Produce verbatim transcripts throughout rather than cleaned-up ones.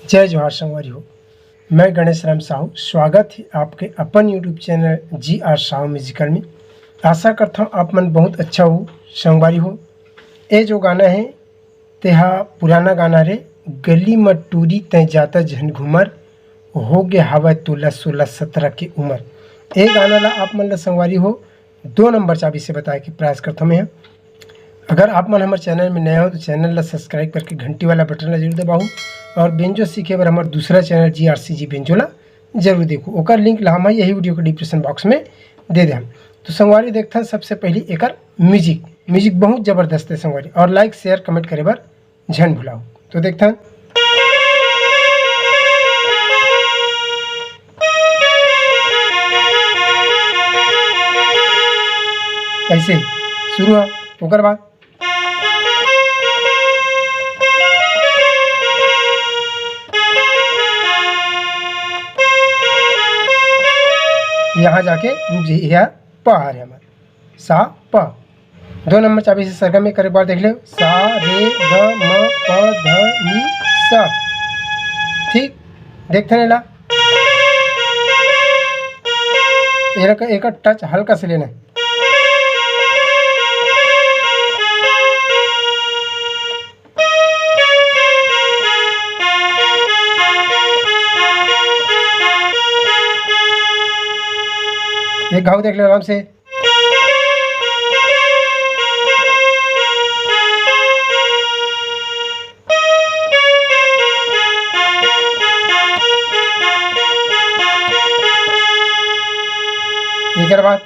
जय जोहार संगवारी हो, मैं गणेश राम साहू, स्वागत है आपके अपन YouTube चैनल जी आर साहू म्यूजिकल में। आशा करता हूँ आप मन बहुत अच्छा हो संगवारी हो। ये जो गाना है, तेहा पुराना गाना रे, गली म टूरी तय जादा झन घूमर, हो गे हावय तोला सोलह सत्रह के उमर। ये गाना ला आप मन ला संगवारी हो दो नंबर चाबी से बताए के प्रयास करता मैं। अगर आप मन हमर चैनल में नया हो तो चैनल ला सब्सक्राइब करके घंटी वाला बटन ला जरूर दबाओ और बेंजो सीखे बर हमर दूसरा चैनल जी आर सी जी बेंजो ला जरूर देखो। ओकर लिंक ला हम यही वीडियो के डिस्क्रिप्शन बॉक्स में दे दे हम। तो संगवारी देखथन सबसे पहली एकर म्यूजिक। म्यूजिक बहुत जबरदस्त है संगवारी, और लाइक शेयर कमेंट करे बर झन भुलाओ। तो देखथन कैसे शुरू है, ओकर बाद यहाँ जाके रुक जाइए, यह प आ रहा हमारे। सा प। दो नंबर चाबी से सरगम में करे बार देख ले, सा रे ग म प ध नी सा। ठीक, देखते नहीं ला, एक, एक टच हल्का से लेना है। एक घाव देख ले आराम से। एकर बाद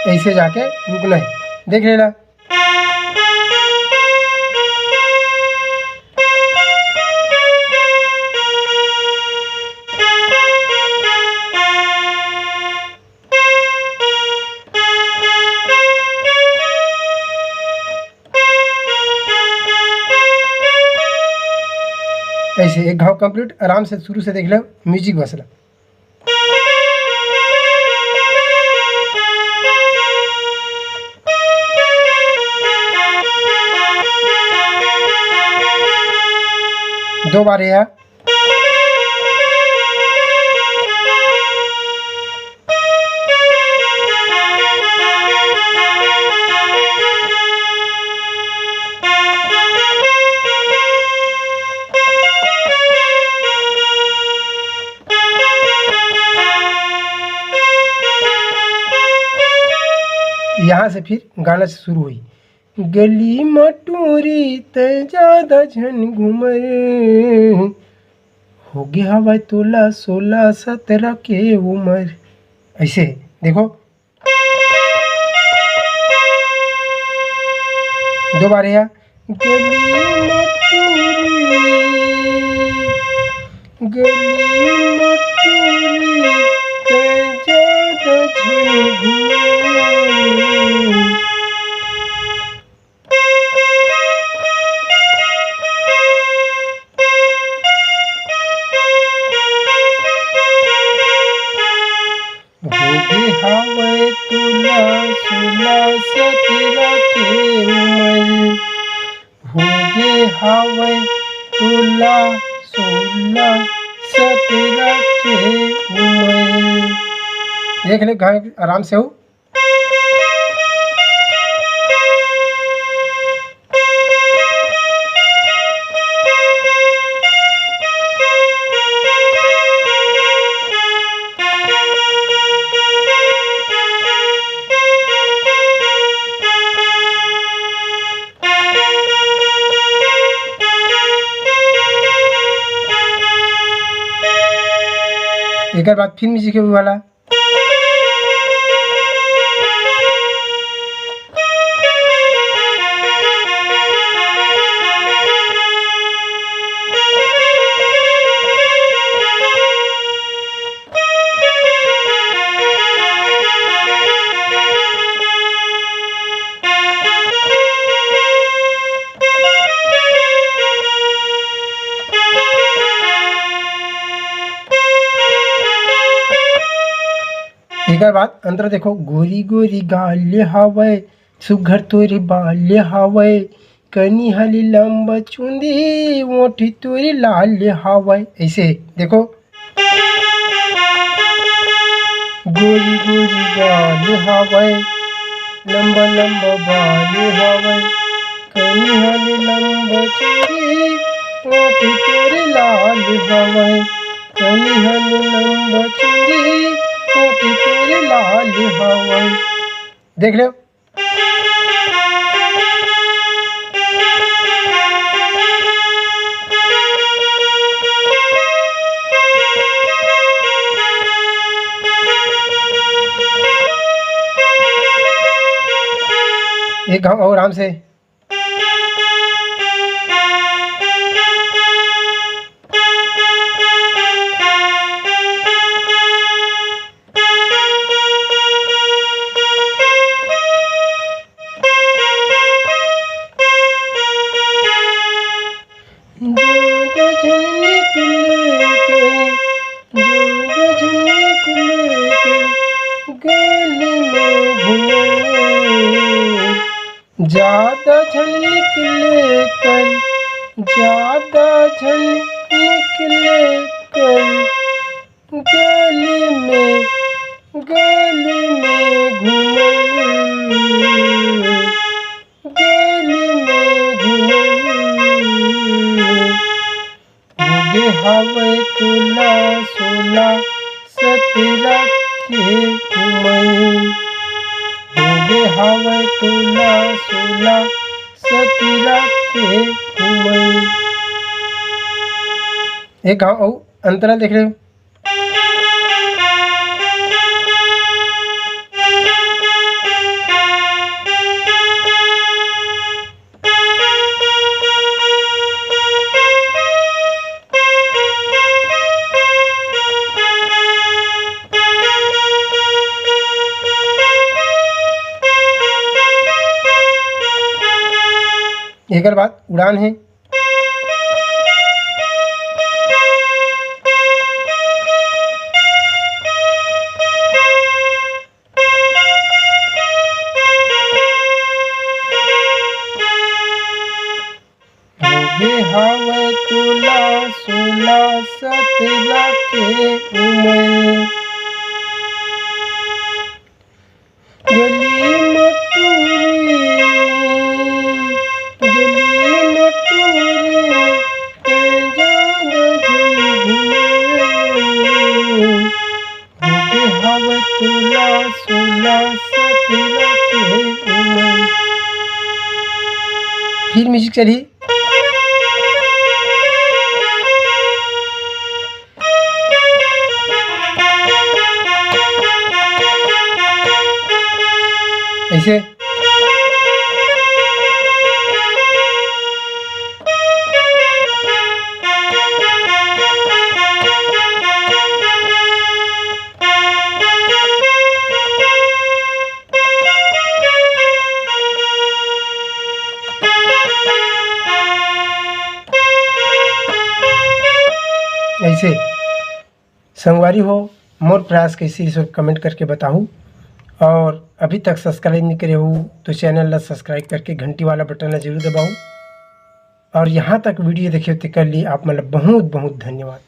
ऐसे जाके रुकना है, देख लेना। ऐसे एक घाव कंप्लीट। आराम से शुरू से देख लो, म्यूजिक बसला। दो बार या। यहाँ से फिर गाना से शुरू हुई। गली म टूरी तय जादा झन घूमर, हो गे हवय तोला सोलह सत्रह के उमर। ऐसे देखो, दो बार या। गली म टूरी, गली म टूरी, तय जादा झन घूमर। होगे हावय तोला सोला सतरा के उमर, होगे हावय तोला सोला सतरा के उमर। देख ले, गाय आराम से हो। एकर बाद फिर म्यूजिक वाला। एकर बाद अंतरा देखो, गोरी गोरी गाल हावय, सुघर तोरे बाल हावय, कनी हले लंबा चुंदी, ओठ तोरे लाल हावय। ऐसे देखो, गोरी गोरी गाल हावय, लंबा लंबा बाल हावय, कनी हले लंबा चुंदी, ओठ तोरे लाल हावय, कनी हले लंबा चुंदी, ओठ तोरे लाल हावय। देख लो। एक घाव और आराम से। ज्यादा झन निकले कर, ज्यादा झन निकले कर, गली में, गली में घूमई, गली में घूमई। होगे हावय तोला सोला सतरा के उमई, होगे हावय तोला सोला सतरा के उमई। एक घाव अउ अंतरा देख रहे हो। एकर बाद उड़ान हे। होगे हावय तोला सोला सतरा के उमर। गली म टूरी, गली म टूरी, ए जादा झन घूमे। होगे हावय तोला सोला सतरा के उमर। फिर म्यूजिक चलही। ऐसे। ऐसे। संगवारी हो, मोर प्रयास कैसे रहिस, comment करके बताहू। और अभी तक subscribe नहीं करे हो तो channel ला subscribe करके घंटी वाला button ला जरूर दबाओ। और यहाँ तक video देखे हो तेकर लिए आप मन ला बहुत बहुत धन्यवाद।